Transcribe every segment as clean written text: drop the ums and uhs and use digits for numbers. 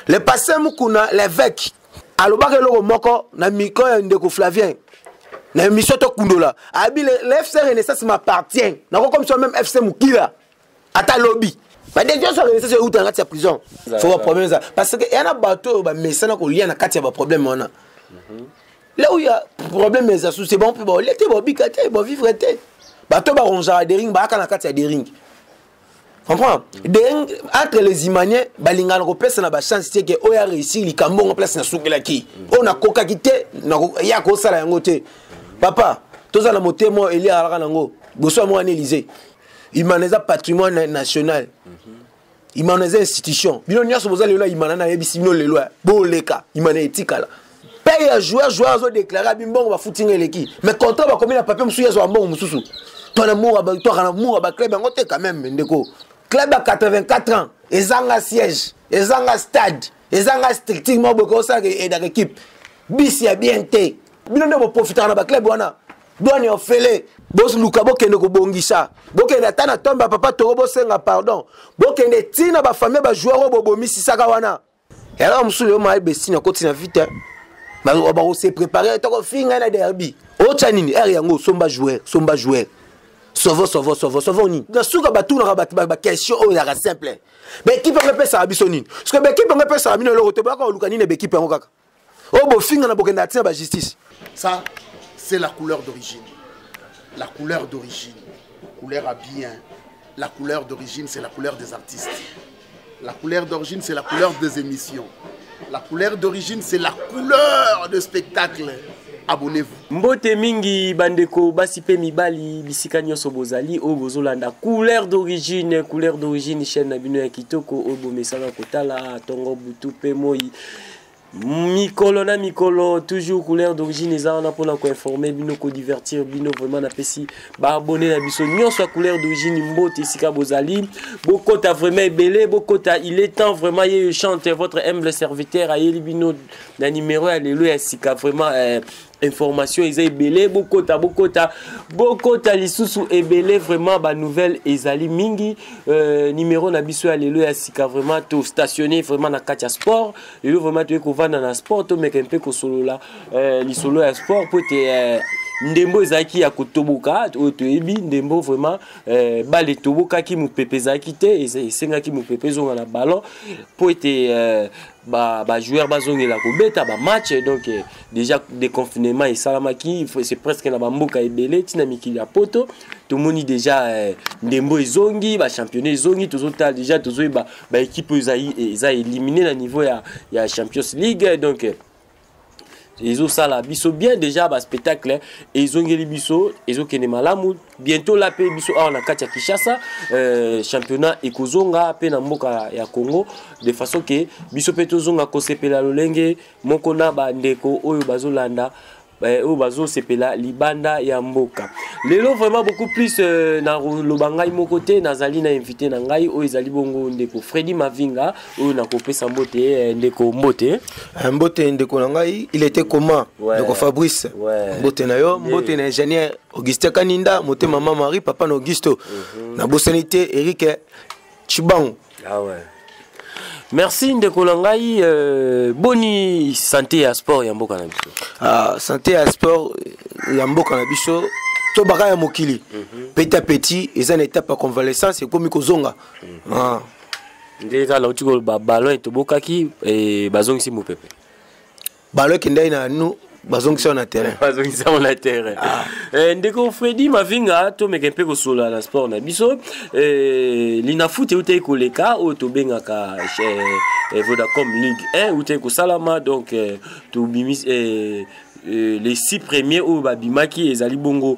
Le pasteur Mukuna, l'évêque, alobaka eloko moko na micro ya ndeko Flavien na émission tokundola, abi le FC Renaissance m'appartient, nakokomisa même FC Mukila ata lobi. Badéviation ya Renaissance euta na kati ya prison. Faut baproblème eza parce que eya na bato oyo bamesana kolia na kati ya baproblème wana. Là où il y a problème eza su, c'est bon mpe baolia te, baobika te, bavivre te. Bato barongeaka Daring, bayaka na kati ya Daring, comprends? Daring, entre les Imaniens, balingana kopesa na bachance te ke oyo aréussir likambo ngo place nasukelaki, oyo nakokaki te, ya kosala yango te. Papa, toza na motema oyo Eli alaka nango boso ya mwana Élysée. Imana eza patrimoine national, Imana eza institution. Bino nyonso boza lelo ya Imana, nayebisi bino lelo boleka Imana etikala paye ya joueur. Joueur azodéclare abi mbongo bafuti nga eleki, mais contrat bakomi na papier mosusu, yazwa mbongo mosusu. Toaka na mour ya baclub yango te quand même. Ndeko, club ya 84 ans ezanga siège, ezanga stade, ezanga structure moko boye osalaka edaka équipe bisi ya bien te. Bino nde boprofitaka na baclub wana. Douane ofele, boluka bokende kobongisa, bokende ata na tombe ya papa Toro, bosenga pardon, bokende ntina bafamille bajoueur oyo bobomisisaka wana. Eloko mosusu lelo mayebe esini akoti na vite, bakose préparer tokofinga na derby. Otya nini ere yango? Somba joueur, somba joueur, sovo sovo sovo sovo nini. Na suka batunaka bato baquestion oyo ezalaka simple: baekipe yango epesaka biso nini? Parce que baekipe yango epesaka bino eloko te. Boyaka koluka nini? Baekipe yango kaka oyo bofinga na bokende atina bajustice. Ça, c'est la couleur d'origine. La couleur d'origine, couleur à bien. La couleur d'origine, c'est la couleur des artistes. La couleur d'origine, c'est la couleur des émissions. La couleur d'origine, c'est la couleur de spectacle. Abonnez-vous. Mbote mingi bandeko basi mpe mibali, bisika nyonso bozali oyo bozolanda Couleur d'origine. Couleur d'origine, chaîne na bino ya kitoko oyo bomesana kotala ntongo, butu mpe moi, mikolo na mikolo. Toujours Couleur d'origine eza wana mpona koinformer bino, kodivertir bino. Vraiment napesi baabonné na biso nyonso ya Couleur d'origine mbote esika bozali. Bokota vraiment ebele, bokota. Il est temps vraiment. Ye chante, votre humble serviteur, ayeli bino na numéro ya lelo ya sika. Vraiment information eza ebele. Bokota, bokota, bokota lisusu ebele. Vraiment banouvelle ezali mingi. Numéro na biso ya lelo ya sika, vraiment tostationne vraiment na kati ya sport. Lelo vraiment toyei kovanda na sport, tomeka mpe kosolola lisolo ya sport, po ete ndembo ezalaki ya kotoboka. Oyo toyebi ndembo vraiment, bale etobokaki, mopepe ezalaki te, esengaki mopepe ezonga na ballon mpo ete bajoueur bazongela kobeta bamatch. Donc déjà déconfinement esalamaki, c'est presque na bamboka ebele, ntina mikili ya poto. Tomoni déjà ndembo ezongi, bachampionnat ezongi. Tozotala déjà, tozoyeba baéquipe oyo eza éliminé na niveau ya Champions League. Donc ezosala biso bien. Déjà baspectacle ezongeli biso, ezokende malamu. Bientôt la mpe biso awa na kati ya Kinshasa, championnat ekozonga mpe na mboka ya Congo, de façon ke biso mpe tozonga kosepela lolenge moko na bandeko oyo bazolanda, oyo bazosepela libanda ya mboka. Lelo vraiment beaucoup plus na loba ngai moko te, nazali na invité na ngai oyo ezali bongo ndeko Fredi Mavinga oyo nakopesa mbote. Ndeko, mbote. Mbote ndeko na ngai. Il était comment? Ndeko Fabrice, mbote na yo, mbote na ingénieur Augustin Kaninda, motema mama Marie, papa na Augusto. Nabosani te Eric Chibango. Ah ouais. Merci ndeko na ngai. Boni santé ya sport ya mboka na biso? Ah, santé ya sport ya mboka na biso to baka ya mokili, petit à petit eza na étape ya convalescence, ekomi kozonga. Ah. Nde kaka nauti koloba, ballon etobokaki, bazongisi mopepe. Ballon ekendaki na nu, bazongisi yango na terrain. Bazongisi yango na terrain. Ah. Ndeko Fredi Mavinga, tomeka mpe kosolola na sport na biso. Linafoot eutaki koleka, oyo tobengaka Vodacom Ligue 1, eutaki kosalama. Donc tobimi les six premiers oyo babimaki ezali bongo: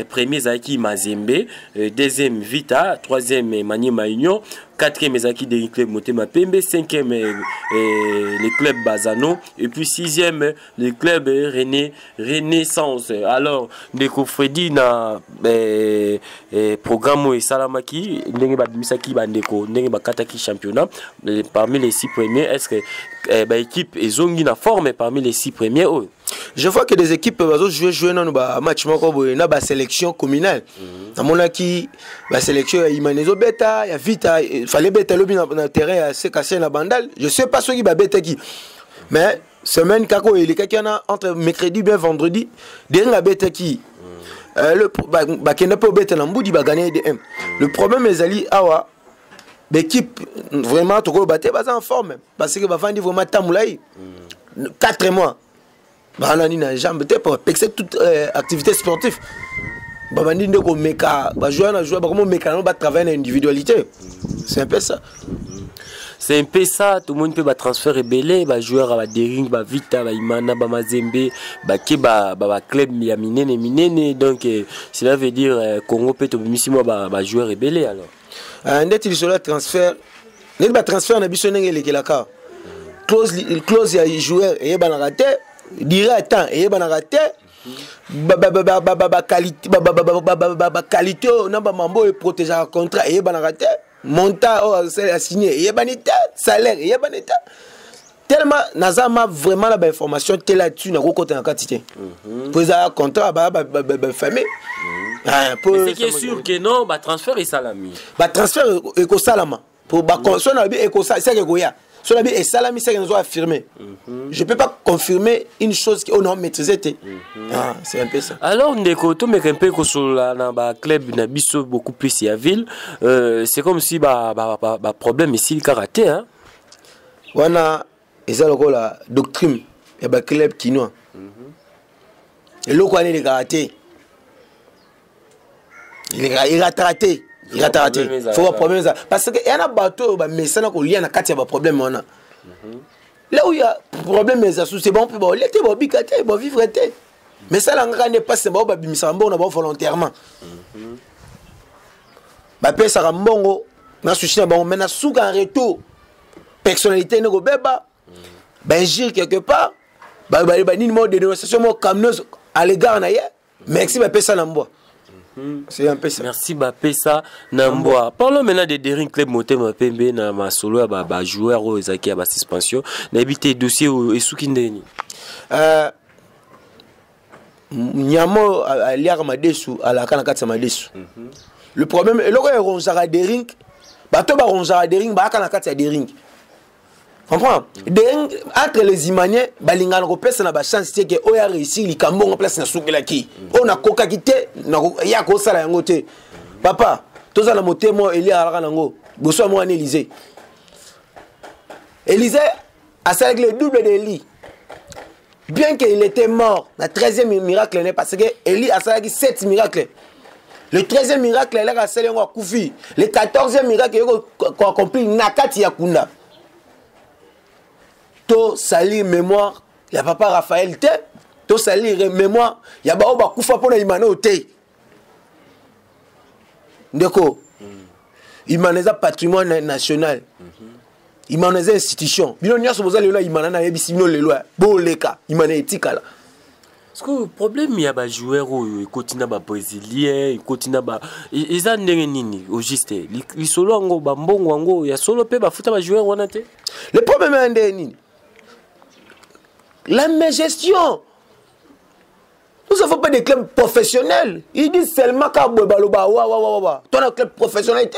premier ezalaki Mazembe, deuxième Vita, troisième Maniema Union, quatrième ezalaki Daring Club Motema Pembe, cinquième le club Bazano et puis sixième le club René Renaissance. Alors ndeko Fredi, na programme oyo esalamaki, ndenge babimisaki bandeko, ndenge bakataki championnat parmi les six premiers, est ce que baéquipe ezongi na forme parmi les six premiers oyo? Je vois que des équipes bazo jouer nano bamatch moko boye na basélection communale. Namonaki basélection ya Imana ezobeta, ya Vita. Fallait beta lobi na terrain ya CKC na Bandal. Je sais pas soki babetaki, mais semaine kaka oyo elekaki wana, entre mercredi bien vendredi, Daring abetaki. Le bakenda mpe obeta na Mbudi, bagagner 2-1. Le problème ezali awa, baéquipe vraiment tokoyoba te baza en forme, parce que bavandi vraiment temps molai, 4 mois bana nini na jambe te po apekisa toute activité sportive. Babandi nde komeka, bajoueur na joueur bakoma omeka nango, batravaille na individualité. C'est un peu ça. C'est un peu ça. Tomoni mpe batransfert ebele, bajoueur ya baDaring, baVita, baImana, baMazembe, bake baclub ya minene minene. Donc cela veut dire Congo mpe tobimisi mwa bajoueur ebele alors. Ndeti lisolo ya transfert, ndeti batransfert na biso ndenge elekelaka, clause ya joueur eyebanaka te, durée ya temps eyebanaka te, baqualité oyo na bamambo oyo eprotégeaka contrat eyebanaka te, montant oyo asigné eyebani te, salaire eyebani te. Tellement naza ma vraiment na bainformation te là-dessus, nakokota na kati te, po eza contrat baya bafamille. Ce qui est sûr que non, batransfert esalami. Batransfert ekosalama po so na lobi seke ekoya, so na bi esalami, seke nazo affirmer. Je peux pas confirmer une chose oyo na maîtriser te. Ah, c'est un peu ça. Alors ndeko, tomeka mpe kosolola na baclub na biso, beaucoup plus ya ville. C'est comme si baproblème esili kaka te, hein? Wana eza lokola doctrine ya baclub kinois. Eloko wana elekaka te, erataka te, erataka te. Faut baproblème eza parce que eya na bato oyo bamesana kolia na kati ya baproblème wana. Là où il y a problème eza susi bango mpe baolia te, baobika te, bavivre te. Mais esalanga kaka nde mpasi na bao babimisaka mbongo na bao volontairement, bapesaka mbongo na susi na bango, mais na suka en retour personnalité nde kobeba, bainjure quelque part, banini mo dénonciation mo calomnieuse à l'égard na ye. Merci bapesa na mbwa, c'est un peu ça. Merci bapesa na mbwa. Parlons maintenant de Daring Club Motema Pembe na masolo ya bajoueur oyo ezalaki ya basuspension. Nayebi te dossier oyo esuki ndeni. Nyama oyo aliaka madesu alaka na kati ya madesu. Le problème, eloko oyo erongeaka Daring, bato barongeaka Daring bayaka na kati ya Daring, comprends? Daring, entre les Imaniens, balingana kopesa na bachance te ke oyo aréussir likambo ngo place nasukelaki, oyo nakokaki te, ya kosala yango te. Papa, toza na motema oyo Eli alaka nango boso ya mwana Élysée. Élysée asalaki le double de Eli, bien qu'il était mort na 13e miracle ne, parce que Eli asalaki 7 miracles. Le 13e miracle elaka asali yango, akufi. Le 14e miracle eye koaccomplir na kati ya kunda. Tosalir mémoire ya papa Raphaël te, tosalir mémoire ya bao bakufa mpona Imana oyo te. Ndeko, Imana eza patrimoine national, Imana eza institution. Bino nyonso boza lelo ya Imana, nayebisi bino lelo boleka Imana etikala. Parce que problème ya bajoueur oyo ekoti na babrésilien, ekoti na ba eza ndenge nini au juste? Lisolo yango, bambongo yango ya solo mpe bafuta bajoueur wana te. Le problème ya ndenge nini? La mégestion. Nous avons pas de club professionnel. Ils disent seulement ka boye baloba wa wa wa wa. Toi na club professionnel te.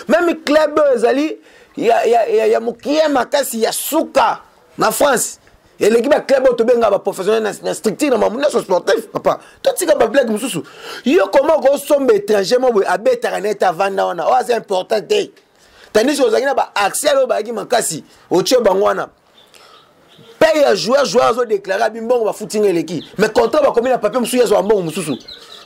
Même club ezali ya mokie makasi ya suka na France. Eleki ba club oyo tobenga ba professionnel na structure na mamu nyonso sportif. Papa, totika ba blague mosusu. Yo comment okosomba étranger mo boye abetaka na ete avanda wana oyo aza important te, tandis ozalaki na ba accès oyo bayaki makasi, otie bango wana paye ya joueur, joueur azodéclare abi mbongo bafuti nga eleki, mais contrat bakomi na papier mosusu, yazwa mbongo mosusu.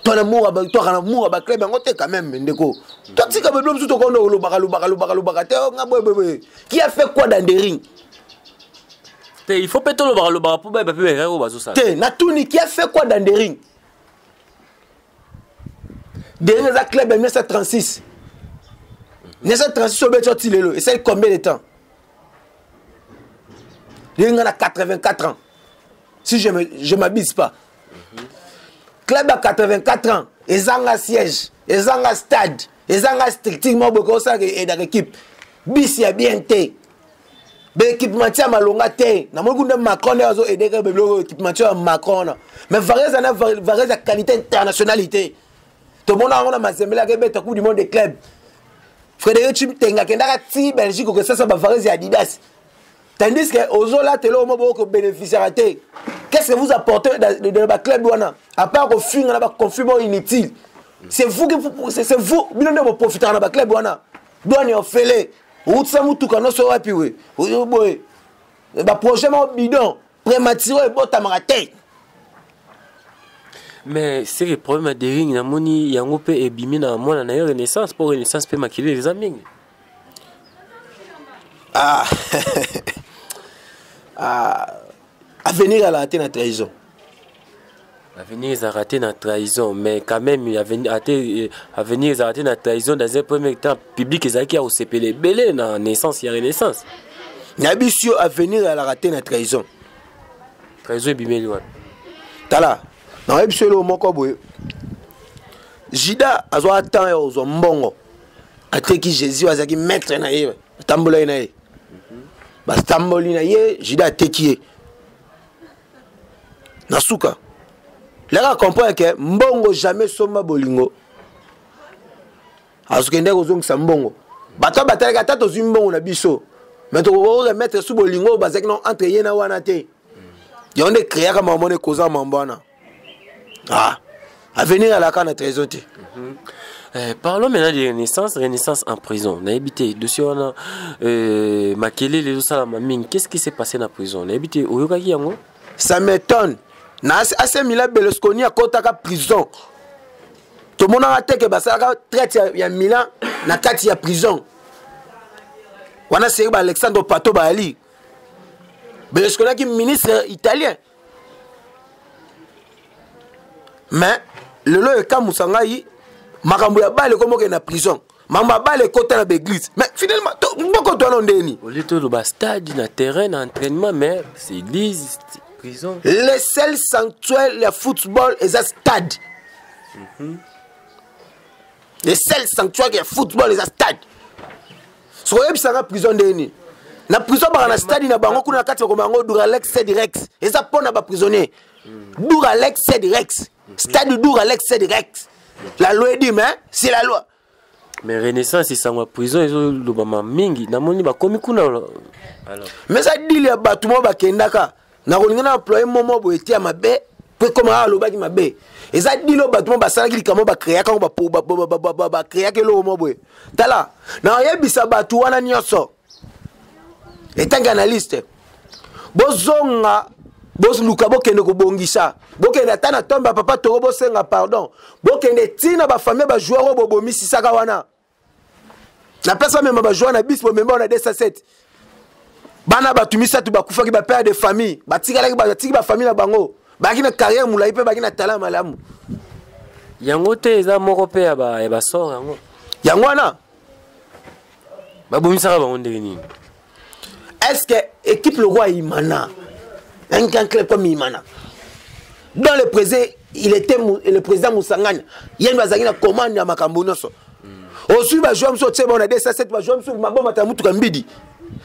Toaka na mour ya baclub yango te quand même. Ndeko, totika beblo mosusu, tokonda olobaka lobaka lobaka lobaka te nga boye boye. Qui a fait quoi dans des rings? Te, il faut mpe tolobaka lobaka mpo bayeba mpe baerreur oyo bazosala. Te, natuni: qui a fait quoi dans des rings? Daring eza club ya 1936. 1936 obeti oti lelo esali combien de temps? Daring nga na 84 ans, si je m'abuse pas. Club ya 84 ans ezanga siège, ezanga stade, ezanga structure moko boye kosalaka edaka équipe bisi ya bien te, baéquipementier ya malonga te. Namoni kuna Macron nde azo aider biloko équipementier ya Macron wana, mais Varese na Varese ya qualité internationalité, tomona yango na Mazembele akebeta Coupe du monde des clubs. Frédéric Chimtenga akendaka ti Belgique okosasa bavarese ya Adidas, tandis que ozolata eloko moko bokobénéficiaka te. Qu'est-ce que vous apportez dans baclub wana, à part kofinga na baconflit moko inutile? C'est vous qui, c'est vous, bino nde boprofitaka na baclub wana. Douane ofele, outisa motuka nyonso wapi we boye, baprojet moko bidon, prématuré, ebotamaka te. Mais c'est que problème ya Daring, namoni yango mpe ebimi na mwana na ye Renaissance, mpo Renaissance mpe makili eza mingi. Ah. Ah. Avenir alaka te na trahison. Avenir ezalaka te na trahison, mais quand même avenir avenir ezalaka te na trahison. Dans un premier temps, public ezalaki ya kosepela ebele na naissance ya Renaissance. Nayebi si yo, avenir alaka te na trahison. Trahison ebimeli wapi? Tala, nayebi so eloko moko boye: Juda azwaka temps ya kozwa mbongo, ateki Jésus. Azalaki maître na ye, atambola ye na ye, batamboli na ye, Juda ateki ye. Na suka leka comprendre ke mbongo jamais somba bolingo. Azokende kozongisa mbongo, bato batalaki ata tozwi mbongo na biso, mais tokoki remettre su bolingo oyo bazalaki na entre ye na wana te. Yango nde créaka mambo wana, ekoza mambo wana. Ah, avenir alaka na trésor te. Parlons maintenant de Renaissance, Renaissance en prison. Nayebi te dossier wana, makelele ezosalama mingi. Qu'est-ce qui s'est passé na prison? Nayebi te, oyokaki yango? Ça m'étonne. Na AC Milan, Berlusconi akotaka prison, tomonaka te ke basalaka traite ya Milan na kati ya prison wana. Seri ba Alexandre Pato bayali, Berlusconi aki ministre italien. Mais lelo ekamusa ngai, makambo ya bale ekomokende na prison, makambo ya bale ekota na baeglise. Mais finalement mboko to wana ndeni? Olie toloba stade na terrain na entraînement, mais c'est église, prison. Le seul sanctuaire ya football eza stade. Le seul sanctuaire ya football eza stade. Soki oyebisanga prison ndeni, na prison baka na stade na bango kuna na kati, bakoma yango Duralex Cedrex, eza mpo na baprisonnier. Duralex Cedrex, stade Duralex Cedrex, la loi dit, mais c'est la loi. Mais Renaissance, esango ya prison ezolobama mingi, namoni bakomi kuna alors. Mais eza dile ya bato moko bakendaka na kolinga na employe momo boye te ya mabe, mpe koma kaka alobaki mabe. Eza dile oyo bato mo basalaki likambo, bakreaka yango, bakreaka eloko mo boye. Tala, nakoyebisa bato wana nyonso, etanke analyste, bozonga, boluka, bokende kobongisa, bokende ata na tombe ya papa Toro, bosenga pardon, bokende ntina bafamille bajoueur oyo bobomisisaka wana. Na place bamema bajoueur na bis, bomema wana 207 bana bato misato bakufaki, bapère de famille batikalaki, batiki bafamille na bango, bayaki na carrière molai mpe bayaki na talent malamu. Yango te, eza moko mpe ya basort yango. Yango wana. Babomisaka bango ndenge nini? Est-ce que équipe le roi Imana, un grand club comme Imana, dont le président, il était le président Moussangani, ye nde azalaki na commande ya makambo nyonso, ozwi bajoueur mosusu, otie bango na 207, bajoueur mosusu mabomata mutuka mbidi,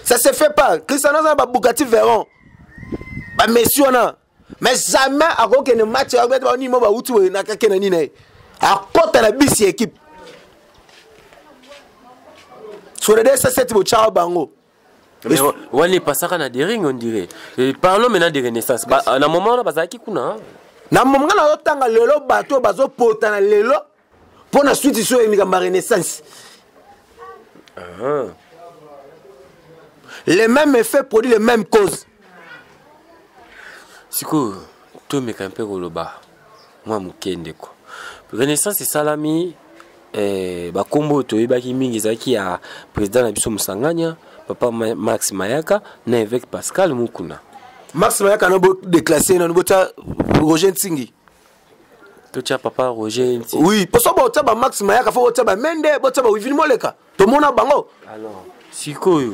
ça se fait pas. Cristiano aza na babugatti Veyron, bamessi wana, mais jamais akokende match banini mo bauti boye nakakende nini na ye, akɔta na bisi ya équipe sur le 207 botyaka bango. Mais wana epasaka na Daring, on dirait. Et parlons maintenant de Renaissance. Ba, na moment wana bazalaki kuna. Na moment nga nazotanga lelo, bato oyo bazopotana lelo mpo na suite so likambo ya Renaissance, le même effet produit les mêmes causes. Sikoyo tomeka mpe koloba mwa moke, ndeko. Renaissance esalami, bakombo oyo toyebaki mingi ezalaki ya président na biso Mosangania, papa Max Mayaka na évêque Pascal Mukuna. Max Mayaka no bodéclasse nano, botya Roger Ntingi. Totya papa Roger Ntingi. Oui, poso botya ba Max Mayaka, fo botya bamende, botya bawivini moleka, tomona bango. Alors sikoyo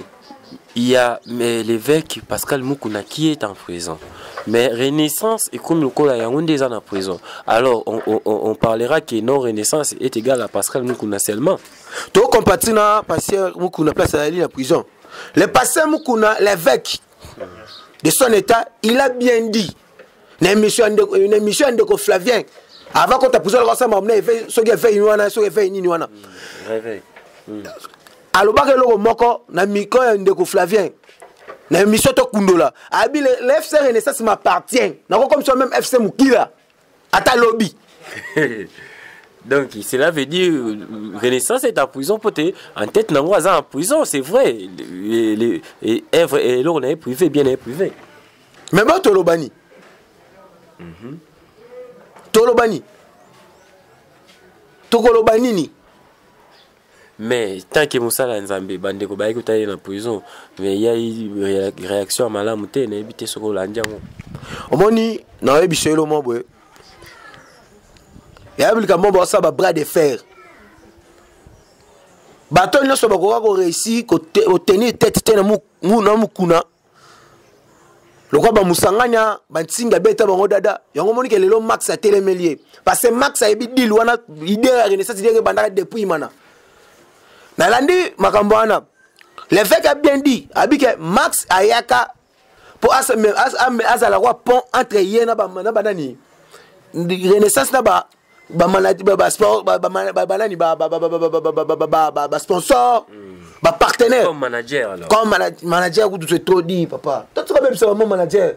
il y a mais l'évêque Pascal Mukuna qui est en prison. Mais Renaissance est comme le kola yango nde eza na prison. Alors on parlera que non, Renaissance est égal à Pascal Mukuna seulement. Tokompati na pasteur Mukuna, place azali na prison. Le pasteur Mukuna, l'évêque de son état, il a bien dit na émission na émission ya ndeko Flavien, avant kota prison, alokasama mna soki éveil wana, soki éveil nini wana. Réveil. Alobaka eloko moko na micro ya ndeko Flavien na émission tokundola, abi le FC Renaissance m'appartient, nakokomisa même FC Mokila ata lobi. Donc cela veut dire Renaissance est en prison po te en tête nango aza en prison, c'est vrai. Œuvre eloko na ye privé, bien na ye privé. Mais bo tolobani, tolobani, tokoloba nini? Mais tant que mosala ya Nzambe, bandeko bayaki kotala ye na prison, mais ya réaction ya malamu te. Nayebi te soki olandi yango. Omoni, nayebi so elo mwa boye, yayebi likambo baosala ba bras de fer. Bato nyonso bakoka koréussir kotenir tête te na Mokuna lokola bamusanganya bantinga beta bango dada. Yango omoni ke lelo Max atelemeli ye, parce que Max ayebi deal wana, idée ya Renaissance, idée ebandaka depuis mana. Nalandi makambo wana, l'évêque a bien dit, abi ke Max ayaka mpo azala kwa pont entre ye na banani, Renaissance, na ba banani, basponsor, bapartenaire. Comme manager alors. Comme manager kutu, c'est trop dit, papa. Totika bebisa bamo manager.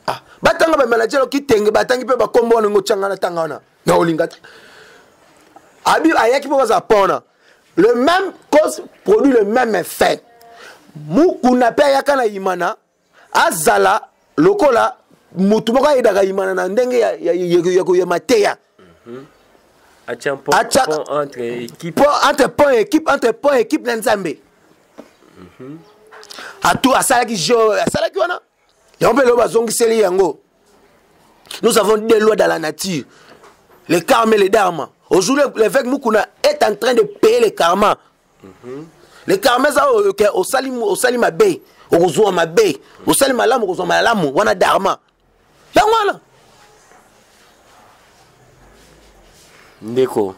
Ah, batanga bamanager okitenge, batangi mpe bakombo wana ngo tianga na tanga wana na olinga te. Abi ayaki mpo bazala pont wana. Le même cause produit le même effet. Mukuna mpe ayaka na Imana, azala lokola motu moko ayedaka Imana na ndenge ya mateya. Atia pont, pont entre équipe. Pont entre, pont équipe, entre pont équipe na Nzambe. Atu asalaki jeu, asalaki wana yango mpe lelo bazongiseli yango. Nous avons deux lois dans la nature, le karma et le dharma. Aujourd'hui, l'évêque Mukuna est en train de payer le karma. Le karma eza oyo ke osali, osali mabe, okozwa mabe, osali malamu, okozwa malamu. Wana dharma, yango wana. Ndeko,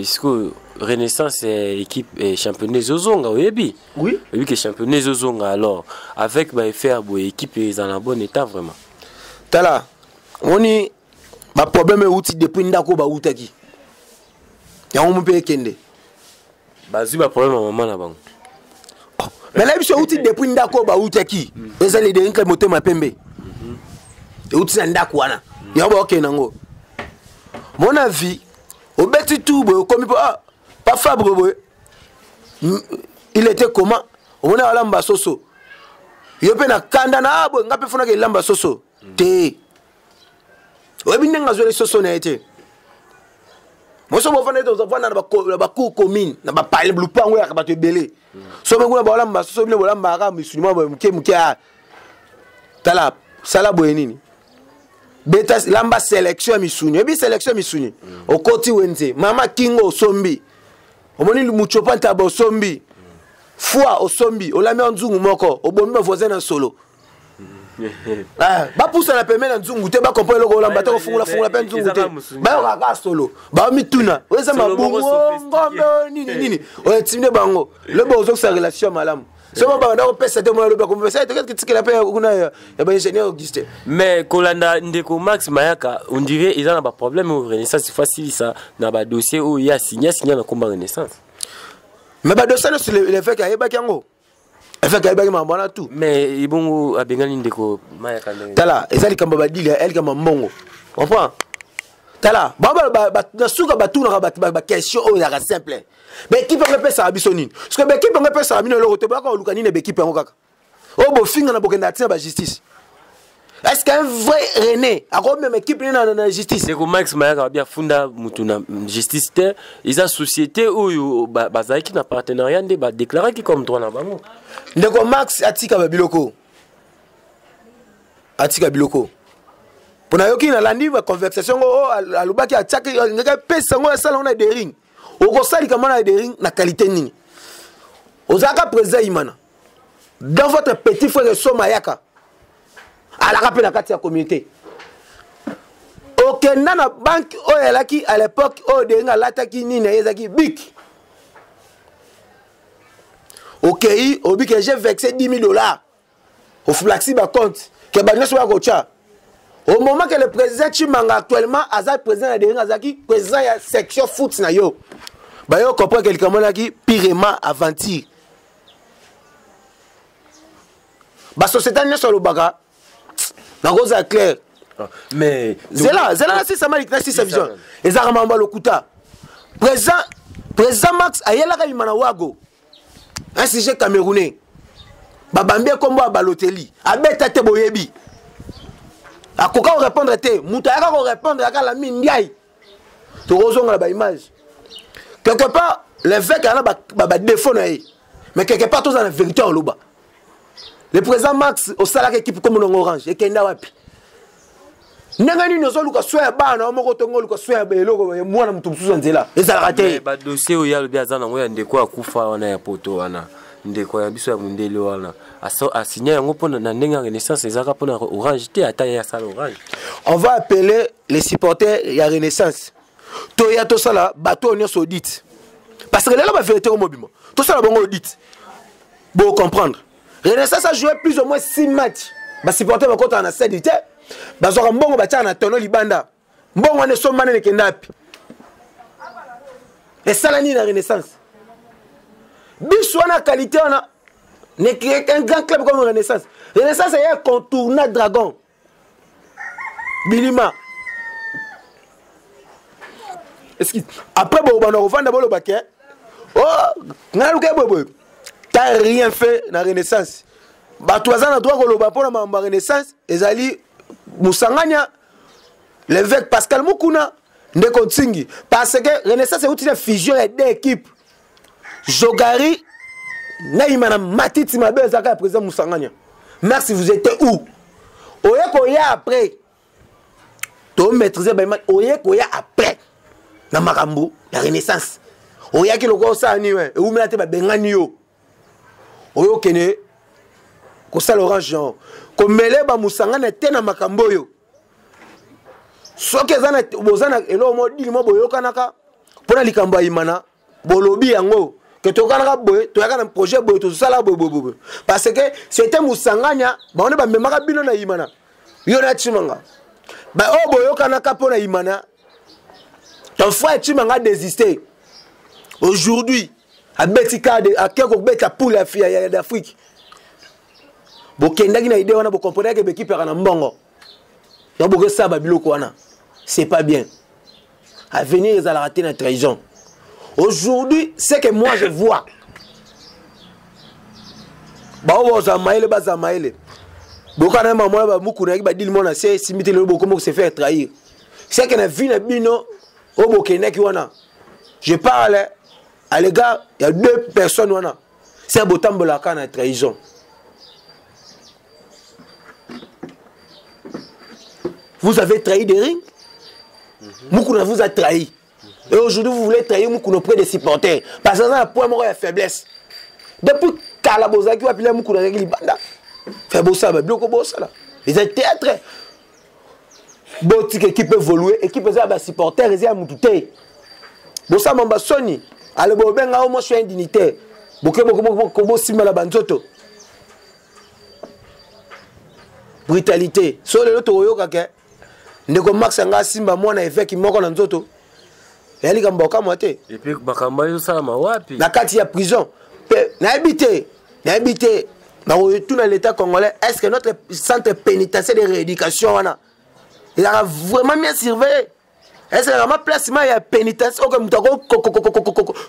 sikoyo Renaissance, équipe, championnat ezozonga, oyebi? Oui. Oyebi ke championnat ezozonga. Alors avec baaffaire boye, équipe eza na bon état vraiment? Tala, omoni baproblème euti depuis ndako bautaki yango mo mpe ekende. Bazwi baproblème ya mama na bango. Mais na biso euti depuis ndako bautaki, eza leader motema pembe, euti na ndako wana, yango baokende yango. Mon avis, obeti tout boye, okomi mpo ah, pa Fabre boye, il était comment? Omoni alamba soso, yo mpe na kanda na ah, boye nga mpe fonaka elamba soso te. Oyebi ndenge azweli soso na ye te. Moso bofanda ete ozofanda na bacour commune, na bapale lupango yaka bato ebele, so mpe kuna baolamba soso, bino bolambaka kaka misuni mwa boye moke moke. A tala, sala boye nini, beta lamba sélection ya misuni. Oyebi sélection ya misuni? Okoti wenze mama kingo, osombi, omoni muchopa ntaba, osombi foi, osombi, olami ya nzungu moko, obomi bavoisin na solo. Ah, bapusana pembeni na nzungu te, bakompo eloko olamba te, kofungola fungola mpe nzungu te, bayokaka kaka solo, bamituna oyo eza mabungu, ngombe nini nini, oyo etinde bango. Lobi ozokisa relation ya malamu. So babanda kopesa te, mona lobi akomopesa tikela mpe kuna ya baingénieur Augustin. Mais kolanda ndeko Max Mayaka, on dirait eza na baproblème oyo Renaissance fasilisa na badossier oyo ye asinya asinya na komba Renaissance. Mais badossier nyonso, l'évêque ayebaki yango, évêque ayebaki makambo wana tout. Mais ebongo abengani ndeko Mayaka ndenge? Tala, eza likambo ya badili, ya likambo ya mbongo, comprend? Tala, na suka batunaka baquestion oyo ezalaka simple: baekipe yango epesaka biso nini? Parce que baekipe yango epesaka bino eloko te. Boyaka koluka nini? Baekipe yango kaka oyo bofinga na bokenda ntina bajustice. Est ce qu'un vrai René akomema équipe nini na justice? Ndeko Max Mayaka babi afunda mutu na justice te. Eza société oyo bazalaki na partenariat nde badéclaraki comme droit na bango. Ndeko Max atika babiloko, atika biloko. Mpo nayoki, nalandi baconversation ngo oyo alobaki, atiaki alingaki apesa yango, asala yango na Daring. Okosalika mwana na Daring na qualité nini? Ozalaka président Imana, dans votre petit frère Soma ayaka, alaka mpe na kati ya communauté. Okenda na banque oyo elaki à l'époque oyo Daring alataki nini, ye ezalaki bik. Okei, obi ke j'ai vexé 10 000 $, ofulaxi bacompte ke bato nyonso baya kotya. Au moment que le président Chimanga, actuellement aza président ya Daring, azalaki président ya section foot na yo. Bayo comprendre que likambo naki pirema aventure. Ba société nyonso alobaka nakozala clair. Ah, mais zela zela na sisa malik na sisa vision ezalaka makambo ya lokuta. Président président Max ayelaka yima na wago un sujet camerounais babambi ekombo ya Baloteli abeta te boyebi akoka korépondre te moto ayaka korépondre yaka lami ndiai tokozonga na baimage quelque part l'évêque ana badéfaut na ye mais quelque part toza na vérité oloba le président Max osalaka équipe kombo nango Orange ekenda wapi ndenge nini ozoluka soin ya bana yo moko tongo oluka soin ya eloko ya mwana moto mosusu ya nzela ezalaka te badossier oyo alobi aza nango ya ndeko akufa wana ya poto wana ndeko ya biso ya mondele wana asinya yango mpona na ndenge ya Renaissance ezalaka mpona Orange te ata ye asala Orange. On va appeler les supporters ya Renaissance toya tosala bato oyo nyonso audit parce que lelo bavérité oyo mobima tosala bango audit bo comprendre. Renaissance a joué plus ou moins 6 matchs basupporter bakotaka na sedi te bazwaka mbongo batiaka na tono libanda mbongo wana esombana ekenda api esala nini na Renaissance biso wana qualité wana un grand club comme Renaissance. Renaissance est contourna Dragon Bilima. Est-ce que après bon bana kovanda boloba ke oh ngai luka boye boye t'as rien fait na Renaissance bato baza na droit koloba mpona makambo ya Renaissance ezali Mosangania l'évêque Pascal Mukuna ndeko Ntingi parce que Renaissance euti na fusion ya deux équipes Jogari naima na matiti mabe ezalaka ya président Mosangania. Merci, vous étiez où? Oye koya après tomaîtrise baima oye koya après na makambo ya Renaissance oyaki lokola osala nini we ewumela te babengani yo oyo okende kosala Orange genre komele bamosangana te na makambo oyo soki eza na boza na eloko mo dili mo boyokanaka mpona likambo ya Imana bolobi yango ke toyokanaka boye toyaka na projet boye tozosala boye boye boye parce que c'était Mosangania bango nde bamemaka bino na Imana yo na Tshimanga baoyo boyokanaka mpo na Imana. Ton frère Tshimanga a désisté aujourd'hui abeti kade ake kobeta poule ya d'Afrique bokendaki na idée wana bokomprenaki bekipaka na mbongo donc bokesala babiloko wana c'est pas bien. Avenir ezalaka te na trahison. Aujourd'hui, ce que moi je vois, bao bazala mayele bazala mayele bokana mama bamukuna yaki badili mona se esimbi te lelo bokomi se faire trahir. C'est que na vie na bino oyo bokendaki wana je parle à l'égard ya deux personnes wana se botambolaka na trahison. Vous avez trahi des rings. Mukuna vous a trahi. Et aujourd'hui, vous voulez trahir Mukuna auprès des supporters. Parce que c'est un point moko ya faiblesse. Depuis kala bozalaki wapi la Mukuna azalaki libanda. Fait bosala biloko bosala. Eza théâtre. Botika équipe évoluer, équipe eza ba supporter eza ya mutu te. Bosala mamba soni. Ale bobenga o moi je suis un dignitaire. Boke boko boko bosimba na banzoto. Brutalité. So lelo tokoyoka ke ndeko Max anga asimba mwana évêque moko na nzoto. Ya likambo okamwa te. Et puis makambo ezosalama wapi? Na kati ya prison. Pe nayebi te, nayebi te. Nakotuna l'État congolais, est-ce que notre centre pénitentiaire de rééducation wana ezalaka vraiment bien surveillé? Est-ce que vraiment placement ya pénitentiaire oyo moto ako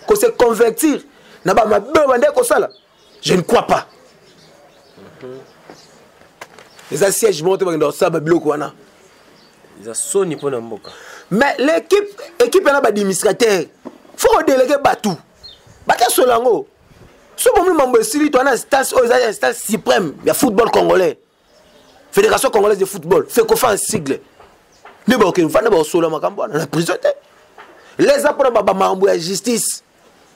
ko se convertir na ba mabe oyo bandeki kosala? Je ne crois pas. Eza siège moko te bakenda kosala babiloko wana. Eza soni mpona mboka. Mais l'équipe équipe na baadministrateur faut kodéléguer bato bakesola yango so bomoni mambo esili to wana instance oyo eza instance suprême ya football congolais, Fédération congolaise de football, FECOFA en sigle, nde bakokende vanda bakosola makambo wana na prison te leza mpona bamakambo ya justice.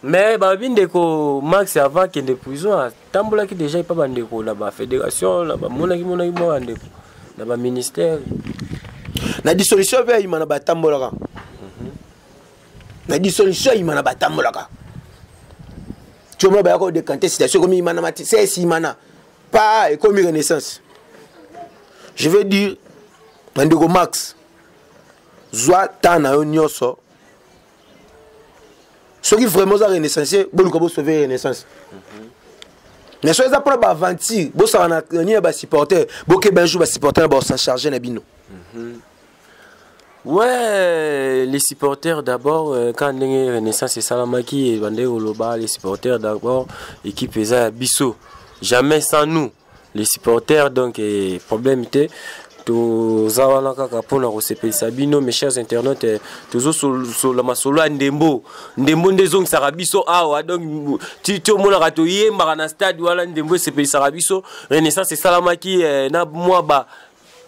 Mais balobi ndeko Max avant akende prison atambolaki déjà epa bandeko na bafédération na bamonaki monaki mwa bandeko na baministère. Na dissolution mpe ya Imana batambolaka na dissolution ya Imana batambolaka tiomo baya kodécanter situation ekomi Imana mati cs Imana pa ekomi Renaissance. Je veux dire na ndeko Max, zwa temps na yo nyonso. Soki vraiment oza renaissance, boluka bosauve Renaissance. Mais soki eza mpona baaventure, bosaka na nini ya basupporter, bokeba un jour basupporter na baosan charge na bino. Ouais, les supporters d'abord, quand ndenge Renaissance esalamaki, ebandaki koloba les supporters d'abord, équipe eza ya biso, jamais sans nous les supporters. Donc eh, problème te, toza wana kaka mpona kosepelisa bino, mes chers internautes. Tozosola masolo ya ndembo. Ndembo nde ezongisaka biso awa. Donc ti omonaka toyembaka na stade wana, ndembo esepelisaka biso. Renaissance esalamaki na mwa ba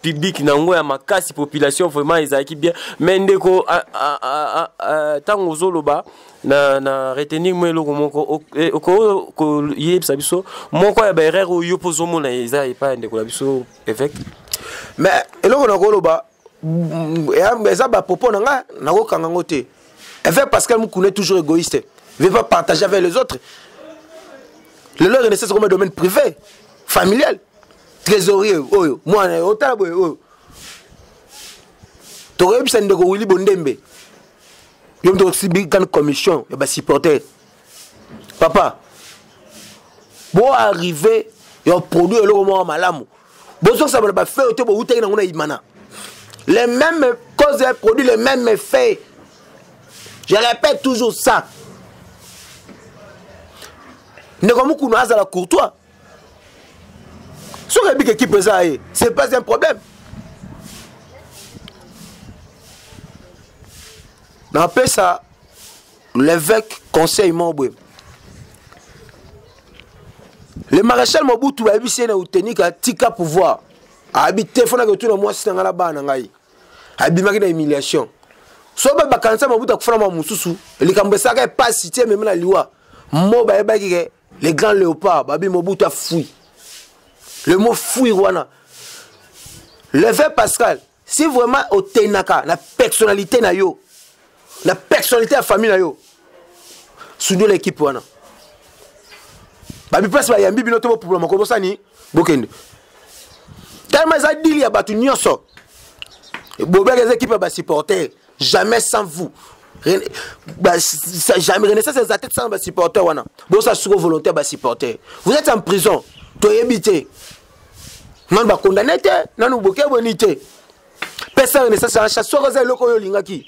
public nango ya makasi, population vraiment ezalaki bien. Mais ndeko, ntango ozoloba na retenir mo eloko moko, okoyebisa biso moko ya baerreur oyo yo mpo ozomona eza epai ya ndeko na biso évêque? Mais eloko nakoloba, eza bapropos na ngai, nakokanga yango te. Évêque Pascal Mukuna est toujours égoïste, il veut pas partager avec les autres. Lelo Renaissance comme domaine privé familial, trésorier oyo mwana otala boye oyo tokoyebisa ndeko Willi Bondembe, yo moto osibi grande commission ya basupporter. Papa, bo arrive ya produit eloko moko malamu, bozongisa bana bafe oyo te bowutaki nango na imana. Les mêmes causes produit les mêmes effets, je répète toujours ça. Ndeko Mukuna azala courtois. Soki ayebi ke équipe eza ye, c'est pas un problème. Napesa l'évêque conseil moko boye. Le maréchal Mobutu bayebisi ye na utenika tika pouvoir, ayebi te fonaki otuna mwasi na ngai na bana na ngai. Abimaki na humiliation. So bakanisa Mobutu akufana mwa mosusu, likambo esalaka epasi ti ememi na liwa mo bayebaki ke les grands léopards babi Mobutu afui. Le mot fuir wana, l'évêque Pascal, si vraiment otenaka na personnalité na yo, na personnalité ya famille na yo, sundola équipe wana. Babi place bayambi bino te, bopupula makolo, bosani bokende. Tellement eza dili ya bato nyonso, bobeka eza équipe ya basupporter, jamais sans vous. Jamais Renaissance eza te sans basupporter wana. Bosa siko volontaire basupporter, vous êtes en prison, toyebi te nanu bakondane te, nanu boke boni te. Pesa Renaissance en chasse. Soki eza eloko oyo olingaki,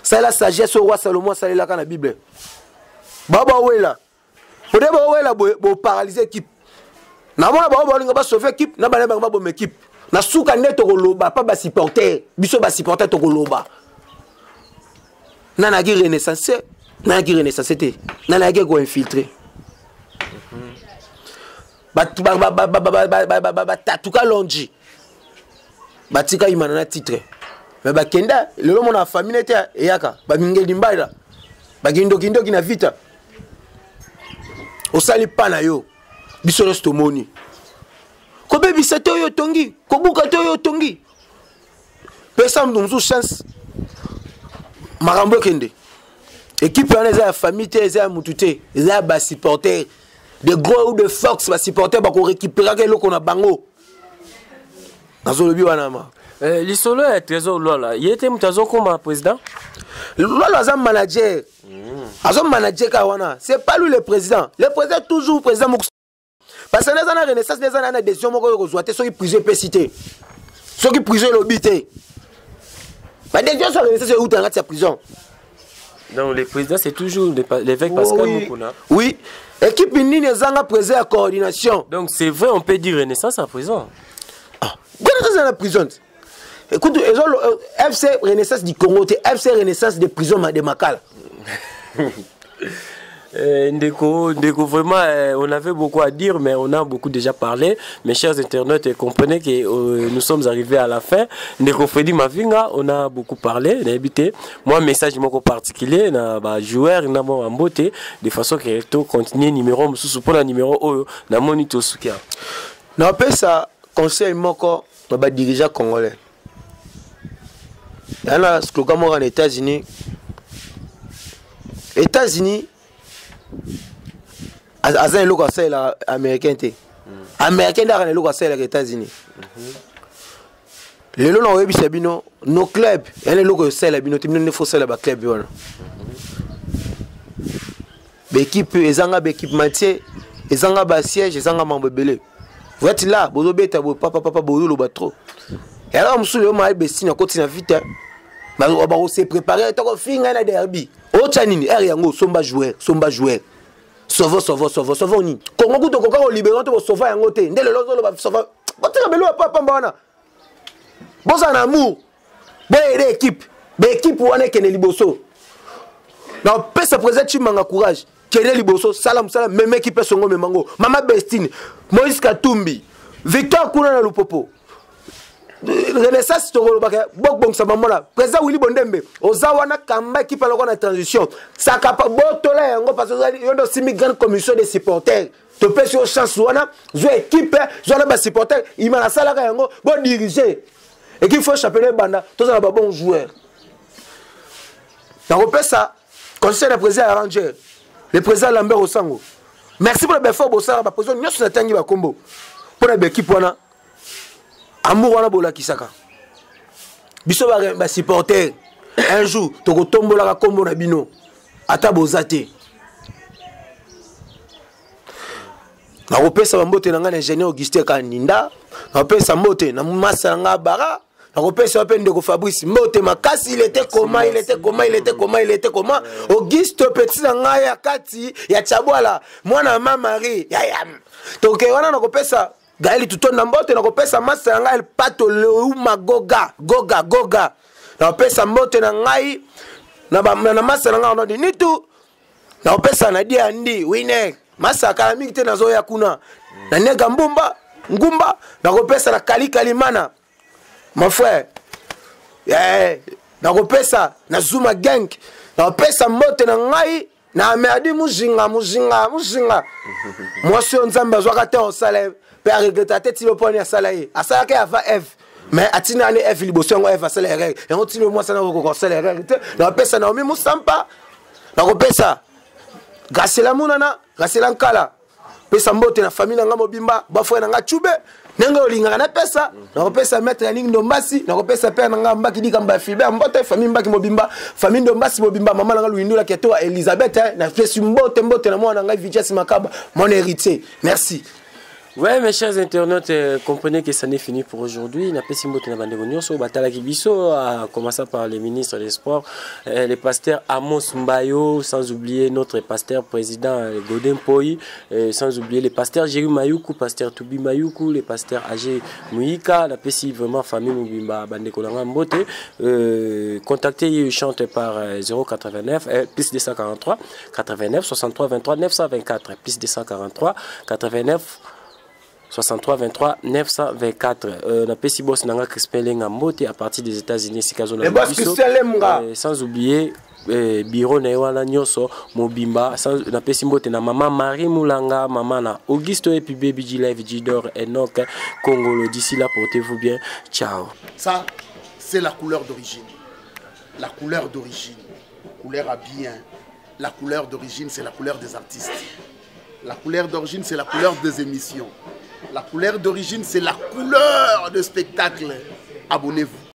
salela sagesse oyo roi Salomon asalelaka na Bible. Bao bawela ode bawela boye, boparalyse équipe. Namona bao balinga basauve équipe na bana bango, baboma équipe. Na suka nde tokoloba pa basupporter biso, basupporter tokoloba nani ayaki renaissance, nani ayaki renaissance te, nani ayaki koinfiltre. Batatuka longi, batika imana na titre, me bakenda lelo mona famille te eyaka bamingeli mbala bakindokindoki na vita. Osali pa na yo, biso nyonso tomoni. Kobebisa te oyo otongi, kobuka te oyo otongi. Pesa moto mosusu chance, makambo ekende. Équipe wana eza ya famille te, eza ya mutu te, eza ya basupporter. De gros ou de force, basupporter bakorécupéraka eloko na bango. Nazolobi wana ma Lisolo ya Trésor Lwala, ye te moto azokoma président? Lwala aza manager, azo manager kaka wana, c'est pas lui le président. Le président toujours président moko, parce que eza na Renaissance, eza na décision moko oyo kozwa te soki prison epesi te, soki prison elobi te. Badécision so Renaissance euta na kati ya prison. Donc le président, c'est toujours l'évêque Pascal Mukuna? Oui. Équipe nini ezanga président ya coordination? Donc c'est vrai, on peut dire Renaissance à prison? Ah, Renaissance na prison. Écoute, FC Renaissance du Congo te, FC Renaissance de prison de Makala. Ndeko, Ndeko, vraiment, on avait beaucoup à dire, mais on a beaucoup déjà parlé. Mes chers internautes, comprenez que nous sommes arrivés à la fin. Ndeko Freddy Mavinga, on a beaucoup parlé. Invité. Moi, message moko particulier, na ba joueur, na bon mbote, de façon que to continuer numéro mususu pour la numéro oyo, na moni to sukia. Na pesa conseil moko na ba dirigeant congolais. Yana slogan moko na États-Unis. États-Unis aza eloko asalelaka américain te, américain nde aka na eloko asalelaka États-Unis. Lelo na oyebisa bino, no club yana eloko esalela bino te, bino nde fosalela baclub wana. Baéquipe ezanga baéquipementier, ezanga basiège, ezanga mambo ebele. Vous êtes là, bozobeta boye papapapa, bozoloba trop. Elaka mosusu lelo maa bestine akoti na vite, bakose préparer tokofinga na derby. Otya nini ere yango? Somba joueur, somba joueur, sovo sovo sovo sovo nini? Kongo kutu okoka kolibere to kosova yango te. Nde lelo ozoloba sova. Botika belo ya pamba wana. Bozala na amour, boyede équipe, baéquipe wana ekende liboso. Na opesa président Chimanga courage, kende liboso, sala mosala, meme équipe esongo, memango mama Bestine, Moïse Katumbi, Victor kuna na Lupopo, Renaissance. Tokolobaka bokobongisa bamona président Willi Bondembe oza wana, kamba équipe aloko na transition, sakapa botola yango, parce que yo nde osimbi grande commission des supporters. Topesi yo chance wana, zwa équipe, zwa na basupporter ima nasalaka yango, bodirige équipe. Faut championnat ebanda, tozala babon joueur. Nakopesa conseil na président ya Ranger, le président Lambert Osango. Merci mpona baeffort bosalaka, baprésident nyonso natangi bakombo, mpona baéquipe wana. Amour wana bolakisaka biso basupporter, un jour tokotombolaka nkombo na bino ata boza te. Nakopesa bambote na ngai na ingénieur Augustin Kaninda, nakopesa mbote na masa na ngai Bara, nakopesa mpe ndeko Fabrice mbote makasi. Il était comment, il était comment, il était comment, il était comment? Auguste, petit na ngai ya kati ya Chabwala, mwana ma Marie yayam toke wana. Nakopesa Gaeli Tutonda mbote, nakopesa masa na ngai El Pato Leuma Goga Goga Goga, nakopesa mbote na ngai na masa na ngai Arnold Nitu, nakopesa na dia ndi Winer masa kala mingi te nazoya kuna na nega mbumba ngumba, nakopesa na Kali Kalimana, mon frère, yeah. Nakopesa na Zuma Gang, nakopesa mbote na ngai na Amerdi Muzinga Muzinga Muzinga, mwasi oyo Nzambe azwaka te osala ye mpe aregreta te. Tilo mponi asala ye, asalaka ye avant Eve, mais atina ane Eve liboso yango, Eve asala erreur yango. Tilo mwasi ana kokoka kosala erreur te. Nakopesa Naomi Musampa, nakopesa Gracela Munana, Gracela Nkala, pesa mbote na famille na nga mobimba, bafrère na nga Chube ndenge olingaka napesa. Nakopesa maître ya Ningi Ndombasi, nakopesa père na nga Mbaki Dikamba ya Filbert mbote, famille Mbaki mobimba, famille Ndombasi mobimba, mama na nga Luindula Ketoa Elisabeth, napesi mbote, mbote na mwana na ngai Viges Makaba, mon héritier. Merci. Ouais, mes chers internautes, comprenez que ça n'est fini pour aujourd'hui. Napesi mbote na bandeko nyonso batalaki biso, à commencer par les ministres des Sports, le pasteur Amos Mbayo, sans oublier notre pasteur président Godin Poi, sans oublier le pasteur Jerry Mayuku, pasteur Toubi Mayuku, le pasteur Agé Mouika, napesi vraiment famille mobimba bandeko na nga mbote. Contactez chante par 089 plus 243 89 63 23 924, plus 243 89 63 23 924. Napesi boss nanga Crispin Lenga mbote à partir des États-Unis, sika zona Le boss biso. Christian Lemga. Sans oublier bureau na ye wana nyonso mobimba. Napesi mbote na mama Marie Moulanga, mama na Auguste et puis Baby G Live Gidor Enoch Kongolo. D'ici là, portez-vous bien, ciao. Ça, c'est la couleur d'origine. La couleur d'origine, couleur à bien. La couleur d'origine, c'est la couleur des artistes. La couleur d'origine, c'est la couleur des émissions. La couleur d'origine, c'est la couleur de spectacle. Abonnez-vous.